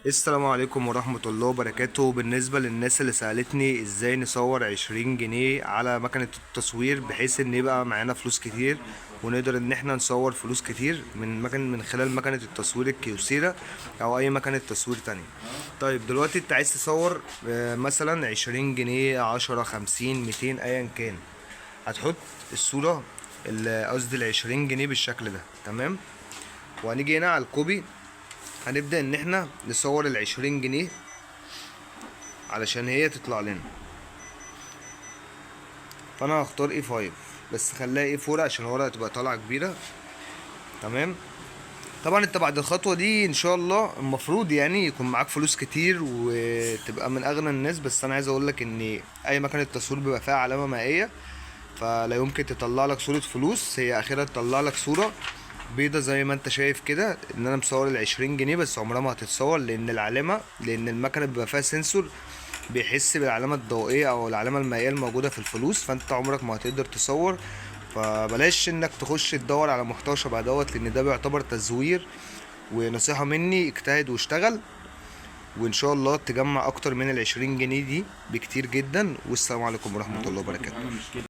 السلام عليكم ورحمة الله وبركاته. بالنسبة للناس اللي سألتني ازاي نصور 20 جنيه على مكنة التصوير بحيث ان يبقى معانا فلوس كتير ونقدر ان احنا نصور فلوس كتير من خلال مكنة التصوير الكيوسيرا او اي مكنة تصوير تانية. طيب دلوقتي انت عايز تصور مثلا 20 جنيه، 10، 50، 200، ايا كان، هتحط الصورة قصدي ال20 جنيه بالشكل ده، تمام؟ وهنيجي هنا على ال copy، هنبدأ ان احنا نصور ال20 جنيه علشان هي تطلع لنا. فانا هختار A5، بس خليها A4 عشان الورقة تبقى طالعة كبيرة، تمام؟ طبعا انت بعد الخطوة دي ان شاء الله المفروض يعني يكون معاك فلوس كتير وتبقى من اغنى الناس. بس انا عايز اقولك ان اي مكنة تصوير بيبقى فيها علامة مائية، فلا يمكن تطلع لك صورة فلوس. هي اخرها تطلع لك صورة بيضة زي ما انت شايف كده ان انا مصور ال20 جنيه، بس عمرها ما هتتصور لان العلامة، لان المكنة بيبقى فيها sensor بيحس بالعلامة الضوئية او العلامة المائية الموجودة في الفلوس، فانت عمرك ما هتقدر تصور. فبلاش انك تخش تدور على محتوى شبه دوت لان ده بيعتبر تزوير. ونصيحة مني، اجتهد واشتغل وان شاء الله تجمع اكتر من ال20 جنيه دي بكتير جدا. والسلام عليكم ورحمة الله وبركاته. انا مش كده.